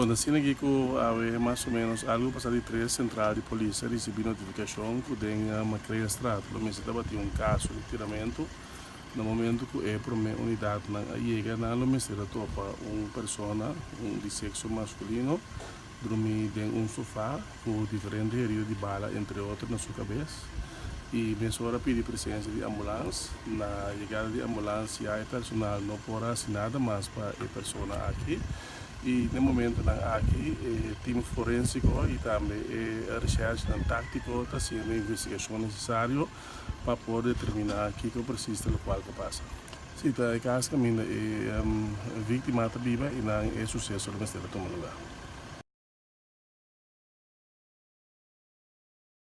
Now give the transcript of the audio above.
Bon, asina aki ku awe mas o menos algu pasa di tres sentral di polis a risibí notifikashon ku den Macreastraat lo mester tabatin un kaso di tiramentu. Na momento ku e promé unidatnan a yega nan lo mester a topa un persona, un di sekso maskulino, drumí den un sofá ku diferente herido di bala entre otro na su kabes i mesora pidi presensia di ambulans. Na yegada di ambulans ya e personal no por a hasi nada mas pa e persona aki i na e momentonan aki e tim forensiko i tambe e reshèrshinan táktiko ta hasiendo e investigashon nesesario pa por determiná kiko presis ta lokual ku pasa. Si ta e kas kaminda e víktima ta biba i nan e suseso lo mester a tuma lugá.